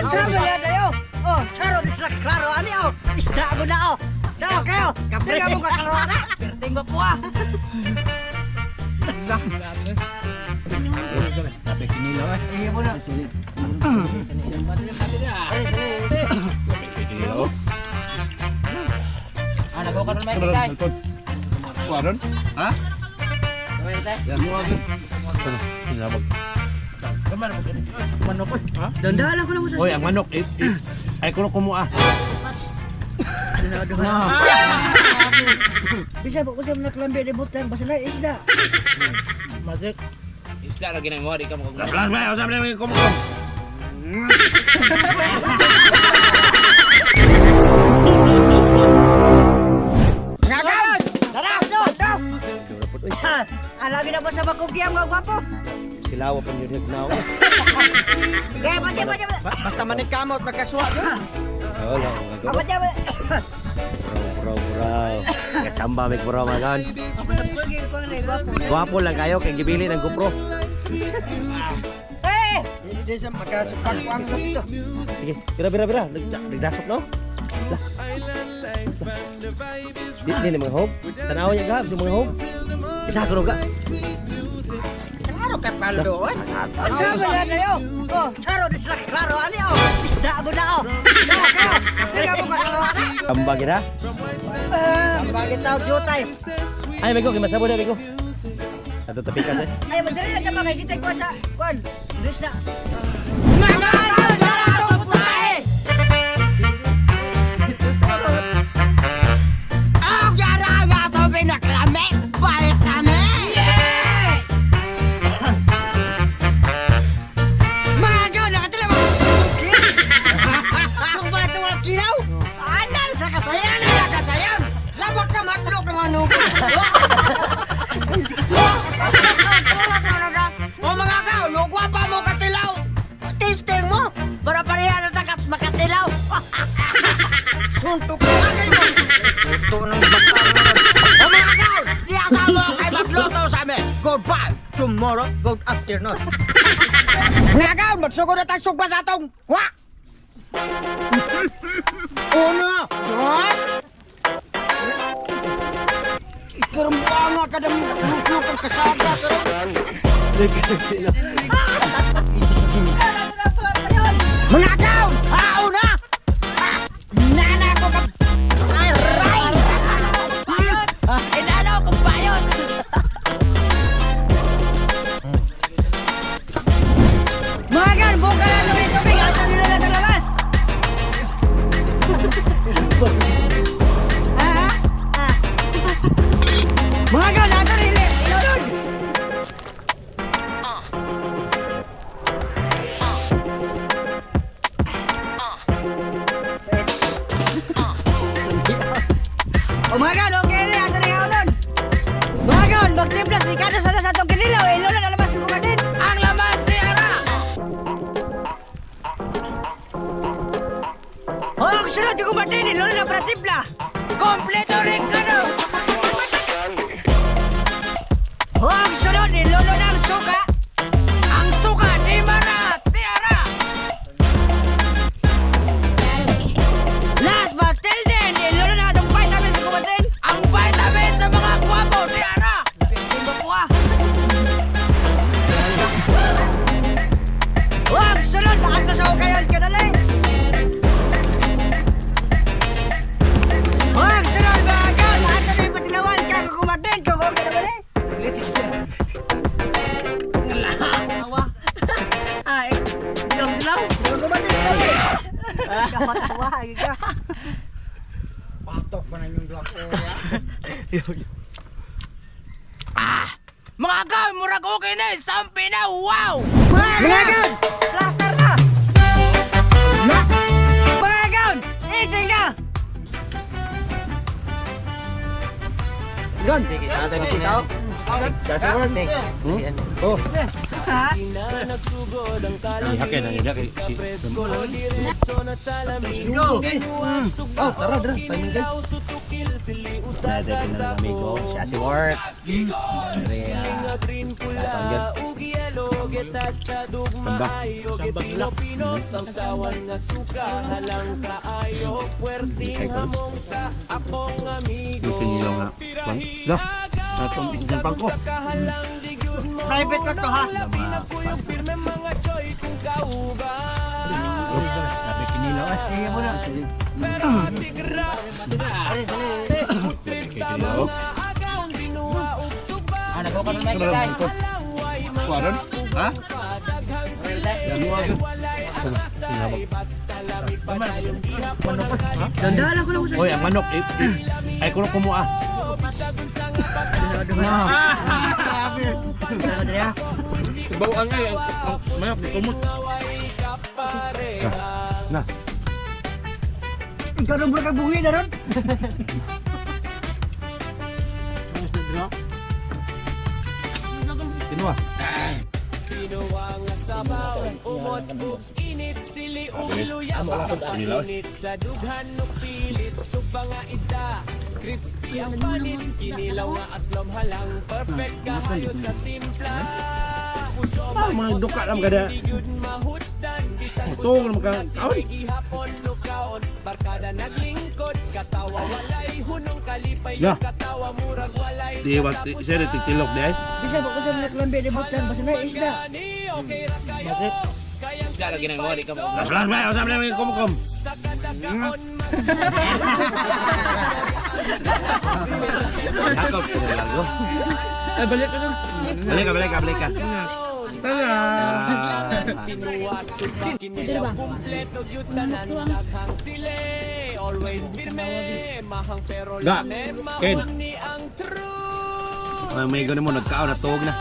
Unsa ba yan ayo? Oh, charo disla klaro ani oh. Isda mo na oh. Sao kayo? Kapre mo ka kalora. Perting ba po ah? Tapi kinilaw eh. Iya mo na. Kinilaw. Ah, nagawa ka nun may kay. Kuwaron? Ha? Sinabag. Manok eh. Ha? Dandalan ko lang mo sa. Oy, ang manok. Ay, kuno kumua. Bisa ba ko sa mga klambi di butang basta na isda. Masik. Isla ra ginay mo di ka mo. Blas, blas, usap lang kumuha. Ngagan! Tara! Tara! Alami na ba sa makugyang mga gwapo? Silawa pa yun na. Kaya ba ba ba? Basta manikamot magkasuwa doon. Wala. Apa ba? Bro, bro. Kachamba may bro magan. Gwapo lang kayo kay gibili ng GoPro. Eh! Hindi siya magkasupakwang sa dito. Sige, bira bira bira. Nagdasok no? Lah. Di di ni mga hob. Tanaw niya gab, mga hob. Isa ko ga. Klaro kay paldoon. Unsa ba yan ayo? Oh, charo disla klaro ani oh. Isda mo na oh. Sao kayo? Tingnan mo ka kalora. Chamba gira. Bakit tawag jutay? Ay, migo, kay masabo na migo. Ato tapikas eh. Ay, madali na ka mga kita ko sa kwan. Bilis na. Oh, yara nga ito pinaklame! Balik kami! Yes! Mga gaw, nakatala mo. Kung ba ito walang kilaw? Alam sa kasayan. Ayan na kasayan! Labak ka matlog ng mga nubo! O mga gaw, lugwa pa mo katilaw! Testing mo. Para pareha na takat makatilaw. Suntok ka bagay mo! Ito ng bata mo. O mga gaw, niyasa mo kay magluto sa amin! Goodbye! Tomorrow, good afternoon. Mga gaw, magsugod na tayong sugba sa atong kwa! Uno, dos, Ikarambanga ka ng luslok ang kasada karon. Mga gaw, hao na! Nana ko ka... Aray! Bayot! Inano kung bayot! Mga gaw, buka na ito yung tubig. Asa nila na itong labas? Ha? Ha? Mga gaw, nato nila. Ilodon. O mga gaw, okay rin. Ato na yung ulon. Mga gaw, magtimplas. Ikado sa atong kinilaw. Ilodon na labas yung kumatin. Ang lamas ni Ara! Oh, sunod yung kumatin. Ilodon na para timpla. Kompleto rin ka no! Huwag sunod, nilolo ng suka. Ang suka ni Marat ni Ara! Last but till then, nilolo na itong vitamin sa kumatin. Ang vitamin sa mga gwapo ni Ara! Timba po ah! Huwag sunod, nakato sa ukayan ka dali. Huwag sunod, mga gaw, nakato na yung patilawan ka kung kumatin, kung okay na ba eh? Awa. Ah, eh, Dilaw-dilaw. kung kumatin ka dali. Kapatawa, ka. Patok ba na yung duwa ko? Ah! Mga gaw, murag okay na eh! Sampi na! Wow! Mga gaw, plaster na. Mga gaw, eating na. Gon. Ate bisita. Oh. Ha? Ay, hakin na nila kay si. Go. Oh, tara, tara. Timing din. Sa dito na amigo, siya si Work. Samba. Kay ko. Yung kinilaw nga. Kwan. Lo. Atong pang ko. Private lang to ha. Sabi kinilaw eh. Eh, mo na. Kinilaw. Ano ko karon may kitay? Kuwaron? Ha? Dandalan ko lang sa Oy, ang manok. Eh, ay, kuno kumuha. Bawang ay ang manok di kumot. Na. Ikaw nung burak bungi na ron. Kinuha. Kinilaw. Ah, mga duka lang kada. Utong lang ka. Ay. Ya. Di wa siya titilok di ay. Bisa ba ko sa naklambi ni Butan basta na isda. Isda lagi nang mo di ka mo. Blan blan, usap lang kom kom. Jacob, largo. Ay balik ka dun. Balik ka, balik ka, balik ka. Tara. Ah. Ga, Ken. Ay, may gano'n mo, nagkaon, natuog na.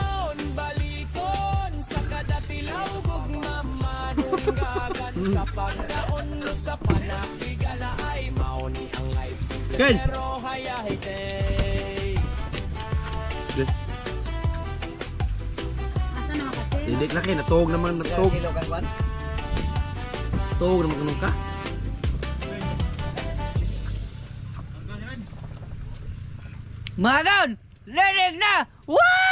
Ken! Asa na makati? Didik na Ken, natuog naman, natuog. Tuog naman kanong ka. Mga kaon, linig na! Woo!